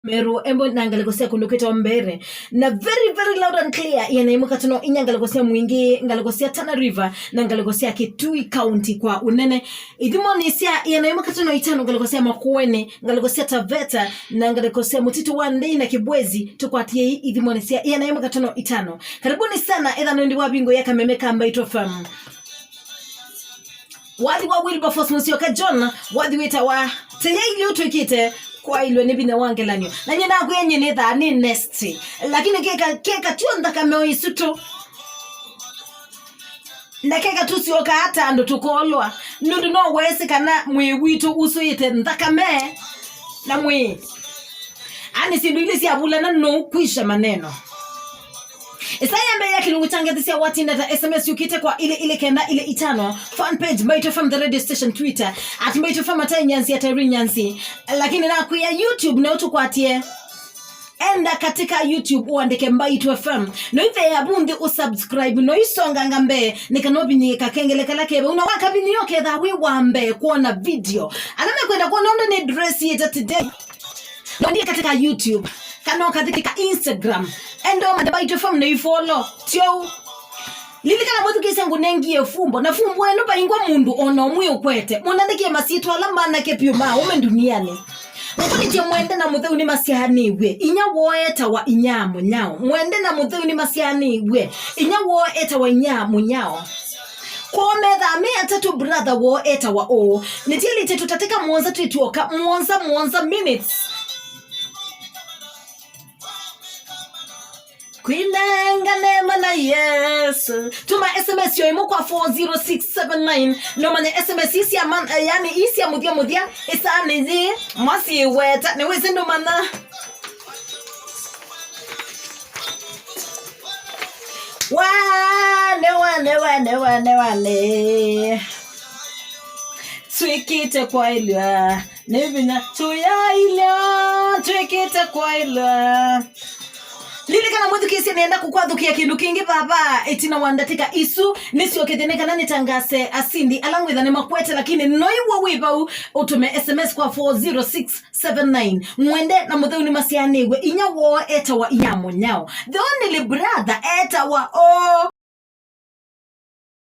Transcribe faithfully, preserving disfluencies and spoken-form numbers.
Meru, Embu na ngalĩko sya kũndũ kwĩtawa Mbeere. Na very, very loud and clear, ĩana ĩmwe katono inya ngalĩko sya Mwingi, ngalĩko sya Tana River, na ngalĩko sya Kitui County kwa ũnene. Ithimonĩ sya ĩana ĩmwe katono itano ngalĩko sya Makueni, ngalĩko sya Taveta, na ngalĩko sya Mũtitũ wa Ndei na Kibwezi, tũkwatiei ithimonĩ sya ĩana ĩmwe katono itano. Karibuni sana, ethĩwa nĩ ũndũ wa bingo ya kameme ka Mbaitũ F M. Wathi wa Wilberforce Musyoka John, wathi wĩtawa Teyailyĩ ũtw'ĩkĩte kwaĩlwe nĩ vinya wa ngelany'o. Na nyie nakwĩa nyie nĩthaa nĩ next. Lakini keka, keka tyo nthakame o isu tu. Na keka tũsyokaa ta andũ tũkolwa. Nũndũ no wesĩ kana mwĩĩ witũ usũĩte nthakame na mwĩĩ. Ani syĩndũ ilĩ syavulana no kwisha maneno. Ĩsa ya mbee ya kĩlungu kya ngethi sya watinda ta S M S yũkĩte kwa ilĩ ilĩ kenda ilĩ itano. Fan page Mbaitũ F M The Radio Station, Twitter at Mbaitũ F M, at Nyanzi, at Irene Nyanzi. Lakini nakwĩa YouTube no tũkwatie. Enda katika YouTube uandike Mbaitũ F M. No itheea vu nthĩ usubscribe, no isonganga mbee, nĩ kana ũvinyĩe kakengele kala ke vau. Na wakavinyĩa ũkethaa wĩ wa mbee kwona video. Ala mekwenda kwona ũndũ nĩ dress yĩta today. No ndiye katika YouTube, kana ũkathikĩka Instagram. Enda ũmanya Mbaitũ F M nĩ ifollow. Tyo. Lilikana mwĩthukĩĩsya ngũnengie fumbo, na fumbo ĩno vaingwa mũndũ o na ũmwe ũkwete. Mũnandĩkĩe masyĩtwa ala manake vyũ ma aũme ndunianĩ. Mũkũlĩtye Mwende na Mũtheu nĩmasyaanĩw'e. Inya woo etawa Inya Mũnyao. Mwende na Mũtheu nĩmasyaanĩw'e. Inya woo etawa Inya Mũnyao. Kwoo methaa me atatũ, brother woo etawa ũũ. Nĩtielĩte tũtatĩka mũonza twĩ twoka, mũonza, mũonza minutes. Kwĩnenga neema na Yesũ. Tũma S M S yo ĩmwe kwa four zero six seven nine. Nomanya S M S ii sya man-, eh, yani ii sya mũthya mũthya, ĩsaanĩ yĩĩ, mwasiweta, nĩwĩsĩ ndũmanya. Wane, wane, wane, wane, wane. Twĩkĩte kwaĩlwa. Nĩ vinya tũyaĩlya, twĩkĩte kwaĩlwa. Lilikana mwĩthukĩĩsye, nĩenda kũkwathũkĩa kĩndũ kĩngĩ vava ĩtina wa ndatĩka isu. Nĩsyokethye nĩ kana nĩtangase asindi ala ngwĩtha nĩmakwete, lakini noiwe wĩ vau, ũtũme S M S kwa four zero six seven nine. Mwende na Mũtheu nĩmasyaanĩw'e. Inya woo etawa Inya Mũnyao. The only brother etawa o